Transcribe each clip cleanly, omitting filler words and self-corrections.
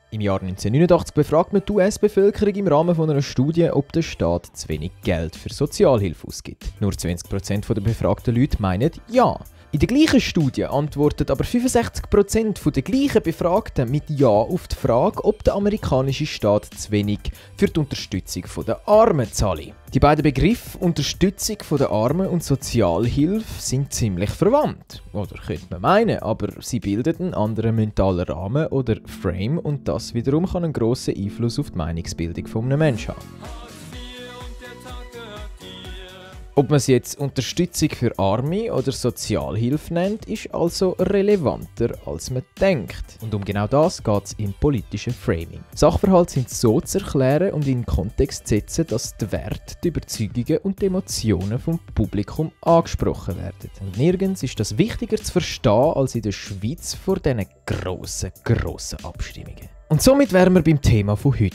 Im Jahr 1989 befragt man die US-Bevölkerung im Rahmen einer Studie, ob der Staat zu wenig Geld für Sozialhilfe ausgibt. Nur 20% der befragten Leute meinen ja. In der gleichen Studie antwortet aber 65% der gleichen Befragten mit Ja auf die Frage, ob der amerikanische Staat zu wenig für die Unterstützung der Armen zahle. Die beiden Begriffe Unterstützung der Armen und Sozialhilfe sind ziemlich verwandt. Oder könnte man meinen, aber sie bilden einen anderen mentalen Rahmen oder Frame und das wiederum kann einen grossen Einfluss auf die Meinungsbildung eines Menschen haben. Ob man es jetzt Unterstützung für Arme oder Sozialhilfe nennt, ist also relevanter, als man denkt. Und um genau das geht es im politischen Framing. Sachverhalte sind so zu erklären und in den Kontext zu setzen, dass die Werte, die Überzeugungen und die Emotionen vom Publikum angesprochen werden. Und nirgends ist das wichtiger zu verstehen als in der Schweiz vor diesen grossen Abstimmungen. Und somit wären wir beim Thema von heute.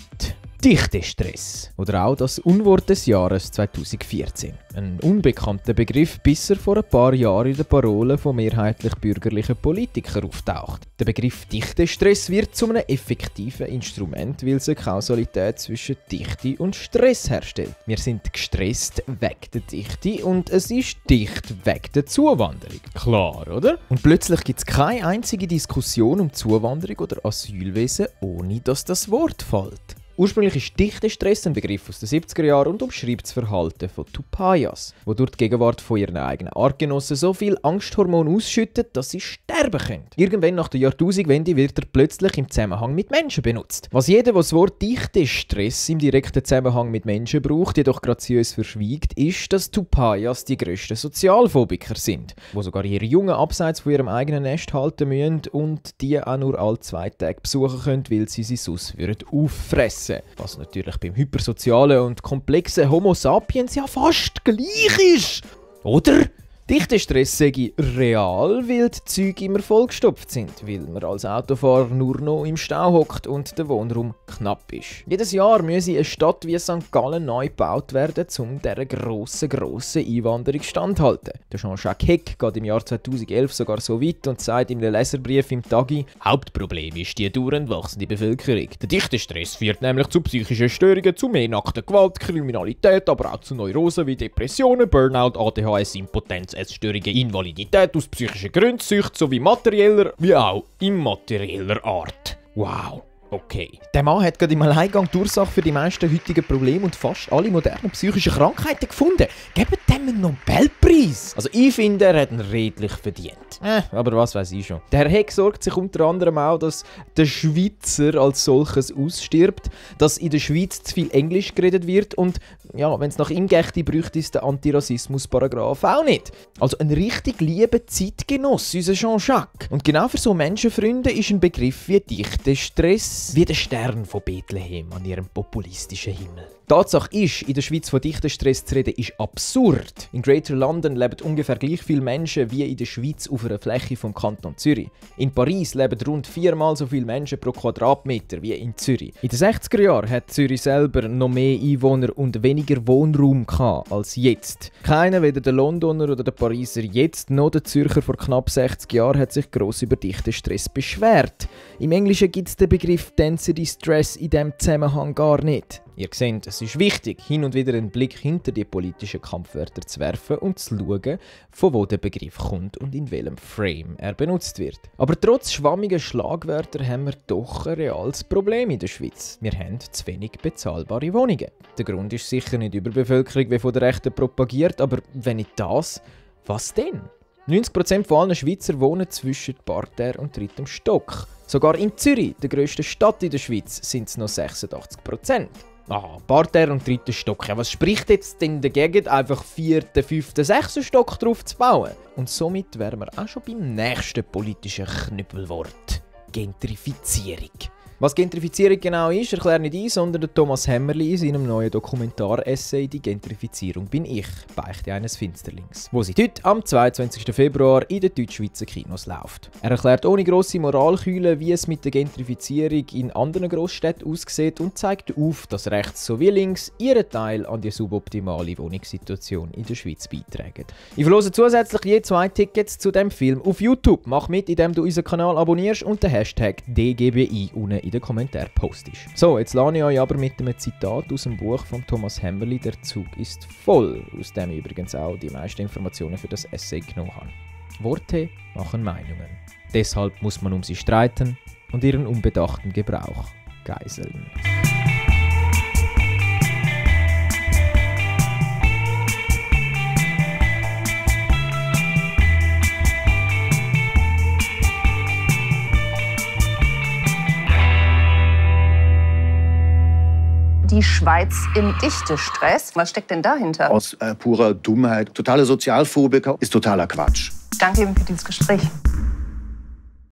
Dichtestress oder auch das Unwort des Jahres 2014. Ein unbekannter Begriff, bis er vor ein paar Jahren in den Parolen von mehrheitlich bürgerlichen Politikern auftaucht. Der Begriff Dichtestress wird zu einem effektiven Instrument, weil es eine Kausalität zwischen Dichte und Stress herstellt. Wir sind gestresst wegen der Dichte und es ist dicht wegen der Zuwanderung. Klar, oder? Und plötzlich gibt es keine einzige Diskussion um Zuwanderung oder Asylwesen, ohne dass das Wort fällt. Ursprünglich ist Dichtestress ein Begriff aus den 70er Jahren und umschreibt das Verhalten von Tupayas, die durch die Gegenwart von ihren eigenen Artgenossen so viel Angsthormone ausschüttet, dass sie sterben können. Irgendwann nach der Jahrtausendwende wird er plötzlich im Zusammenhang mit Menschen benutzt. Was jeder, der das Wort Dichtestress im direkten Zusammenhang mit Menschen braucht, jedoch graziös verschwiegt, ist, dass Tupayas die grössten Sozialphobiker sind, die sogar ihre Jungen abseits von ihrem eigenen Nest halten müssen und die auch nur alle 2 Tage besuchen können, weil sie sonst auffressen. Was natürlich beim hypersozialen und komplexen Homo sapiens ja fast gleich ist. Oder? Dichtestress sei real, weil die Züge immer vollgestopft sind, weil man als Autofahrer nur noch im Stau hockt und der Wohnraum knapp ist. Jedes Jahr müsse eine Stadt wie St. Gallen neu gebaut werden, um dieser grossen Einwanderung standzuhalten. Der Jean-Jacques Heck geht im Jahr 2011 sogar so weit und sagt in einem Leserbrief im Tagi: Hauptproblem ist die dauernd wachsende Bevölkerung. Der Dichtestress führt nämlich zu psychischen Störungen, zu mehr nackter Gewalt, Kriminalität, aber auch zu Neurosen wie Depressionen, Burnout, ADHS, Impotenz, Essstörungen, Invalidität aus psychischen Gründen, Sucht sowie materieller wie auch immaterieller Art. Wow. Okay. Der Mann hat gerade im Alleingang die Ursache für die meisten heutigen Probleme und fast alle modernen psychischen Krankheiten gefunden. Gebt dem einen Nobelpreis! Also ich finde, er hat ihn redlich verdient. Aber was weiß ich schon. Der Herr Heck sorgt sich unter anderem auch, dass der Schweizer als solches ausstirbt, dass in der Schweiz zu viel Englisch geredet wird und ja, wenn es nach ihm gächte, bräuchte es den Antirassismus-Paragraph auch nicht. Also ein richtig lieber Zeitgenoss, unser Jean-Jacques. Und genau für so Menschenfreunde ist ein Begriff wie Dichtestress wie der Stern von Bethlehem an ihrem populistischen Himmel. Tatsache ist, in der Schweiz von Dichtestress zu reden, ist absurd. In Greater London leben ungefähr gleich viele Menschen wie in der Schweiz auf einer Fläche vom Kanton Zürich. In Paris leben rund 4-mal so viele Menschen pro Quadratmeter wie in Zürich. In den 60er Jahren hat Zürich selber noch mehr Einwohner und weniger Wohnraum gehabt als jetzt. Keiner, weder der Londoner oder der Pariser jetzt noch der Zürcher vor knapp 60 Jahren, hat sich gross über Dichtestress beschwert. Im Englischen gibt es den Begriff Density Stress in diesem Zusammenhang gar nicht. Ihr seht, es ist wichtig, hin und wieder einen Blick hinter die politischen Kampfwörter zu werfen und zu schauen, von wo der Begriff kommt und in welchem Frame er benutzt wird. Aber trotz schwammiger Schlagwörter haben wir doch ein reales Problem in der Schweiz. Wir haben zu wenig bezahlbare Wohnungen. Der Grund ist sicher nicht Überbevölkerung wie von der Rechten propagiert, aber wenn nicht das, was denn? 90% von allen Schweizer wohnen zwischen Parterre und drittem Stock. Sogar in Zürich, der grössten Stadt in der Schweiz, sind es noch 86%. Parterre und dritter Stock. Ja, was spricht jetzt denn dagegen, einfach 4., 5., 6. Stock drauf zu bauen? Und somit wären wir auch schon beim nächsten politischen Knüppelwort. Gentrifizierung. Was Gentrifizierung genau ist, erklärt nicht ich, sondern der Thomas Hämmerli in seinem neuen Dokumentaressay «Die Gentrifizierung bin ich, Beichte eines Finsterlings», wo seit heute am 22. Februar in den deutsch-schweizer Kinos läuft. Er erklärt ohne grosse Moralkühle, wie es mit der Gentrifizierung in anderen Grossstädten aussieht und zeigt auf, dass rechts sowie links ihren Teil an die suboptimale Wohnungssituation in der Schweiz beitragen. Ich verlose zusätzlich je 2 Tickets zu dem Film auf YouTube. Mach mit, indem du unseren Kanal abonnierst und den Hashtag DGBI unten in in den Kommentaren postest. So, jetzt lade ich euch aber mit einem Zitat aus dem Buch von Thomas Hämmerli «Der Zug ist voll», aus dem ich übrigens auch die meisten Informationen für das Essay genommen habe. Worte machen Meinungen. Deshalb muss man um sie streiten und ihren unbedachten Gebrauch geiseln. Die Schweiz im Dichtestress. Was steckt denn dahinter? Aus purer Dummheit. Totale Sozialphobiker ist totaler Quatsch. Danke Ihnen für dieses Gespräch.